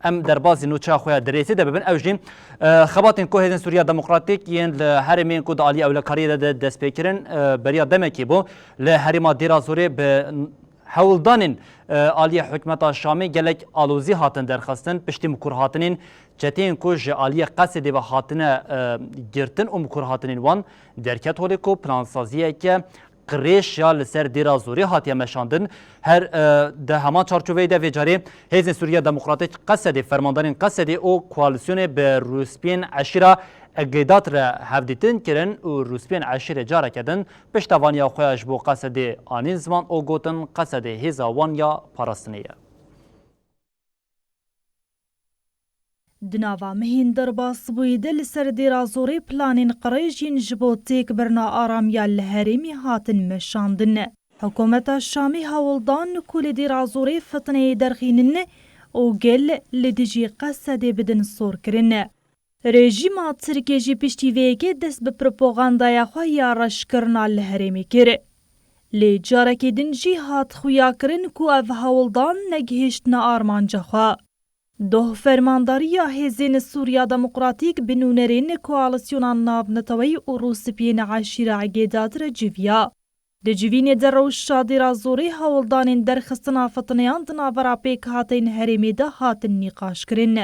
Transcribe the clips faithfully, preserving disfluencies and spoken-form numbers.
Em derbazî nûçeya xwe ya dirêsî de bibin, ew jî, e, xebatên ku Hêzên Sûriya Demokratîk yên li herêmên ku di aliyê ewlekariyê de, de dest pê kirin, e, beriya demekî bû. Li herêma Dêra Zorê bi hewldanên, e, aliyê hikûmeta Şamê gelek alozî hatin derxistin, piştî mikurhatinên çeteyên ku ji aliyê Qesedê ve hatine, e, girtin û mikurhatinên wan derket holê ku plansaziyeke qirêj ya li ser Dêra Zorê hatiye meşandin. Her, e, di heman çarçoveyê de vê carê Hêzên Sûriya Demokratîk Qesedê, fermandarên Qesedê û koalîsyonê bi rûspiyên eşîra Egêdat re hevdîtin kirin û rûspiyên eşîrê careke din piştevaniya xwe ya ji bo Qesedê anîn ziman û gotin, Qesedê hêza wan ya parastinê ye. Di nava mehên derbasbûyî de li ser Dêra Zorê planên qirêj yên ji bo têkbirina aramiya li herêmê hatin meşandin. Hikûmeta Şamê hewldan ku li Dêra Zorê fitneyê derxînin û gel li dijî Qesedê bidin sorkirin. Rejîma Tirkê jî piştî vê yekê dest bi propagandaya xwe ya reşkirina li herêmê kir. Lê carekê din jî hat xuyakirin ku ev hewldan negihiştine armanca xwe. Doh fermandariya Hêzên Sûriya Demokratîk bi nûnerên Koalîsyona Navneteweyî û Rûspiyên Eşîra Egêdat re civiya. Di civînê de rewşa Dêra Zorê hewldanên derxistina fitneyan di navbera pêkhateyên herêmê de hatin nîqaşkirin.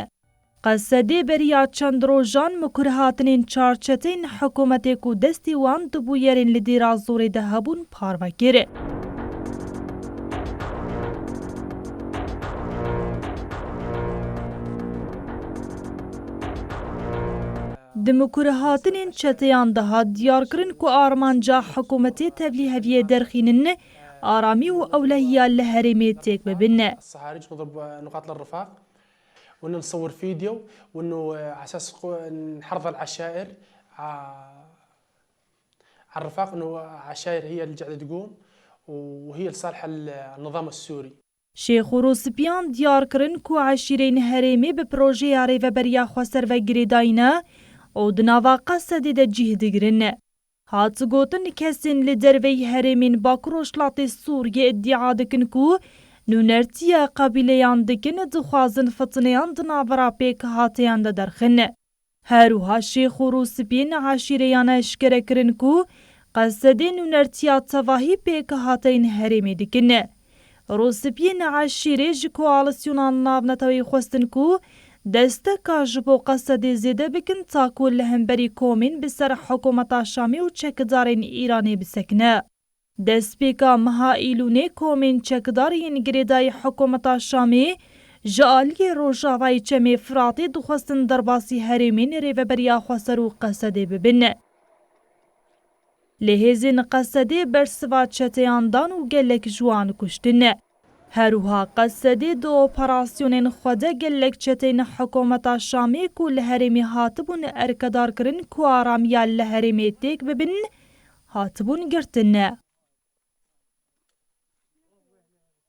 Qesedê beriya çend rojan mikurhatinên çar çeteyên hikûmetê ku destê wan di bûyerên li Dêra Zorê de hebûn parve kir. Di mikurhatinên çeteyan de hat diyarkirin ku armanca hikûmetê tevlîheviyê derxînin, aramî û ewlehiya li herêmê têk bibin. هسه هارج نضرب نقاط للرفاق، وإنه نصور فيديو، وإنه على أساس قو-، نحرض العشائر ع-، على الرفاق، إنه عشائر هي اللي قاعدة تقوم، وهي لصالح ال-، النظام السوري. Şêx û Rûspiyan diyar kirin ku eşîreyên herêmê bi projeya rêveberiya xweser ve girêdayî ne û di nava Qesedê de cih digirin. Hat gotin, kesên li derveyî herêmên Bakur Rojhilatê Sûriyê îdia dikin ku nûnertiya qebîleyan dikin, dixwazin fitneyan di navbera pêkhateyan de derxin. Her wiha Şêx û Rûspiyên eşîreyan eşkere kirin ku Qesedê nûnertiya tevahî pêkhateyên herêmê dikin. Rûspiyên eşîrê ji Koalîsyona Navneteweyî xwestin ku desteka ji bo Qesedê zêde bikin, ta ku li hemberî komên bi ser hikûmeta Şamê û çekdarên Îranê bisekine. Destpêka meha Îlûnê komên çekdar yên girêdayî hikûmeta Şamê ji aliyê rojavayê Çemê Firatê dixwestin derbasî herêmên Rêveberiya Xweser û Qesedê bibin. Lê hêzên Qesedê bersiva çeteyan dan û gelek ji wan kuştin. Her wiha Qesedê di operasyonên xwe de gelek çeteyên hikûmeta Şamê ku li herêmê hatibûn erkedarkirin ku aramiya li herêmê têk bibin, hatibûn girtin.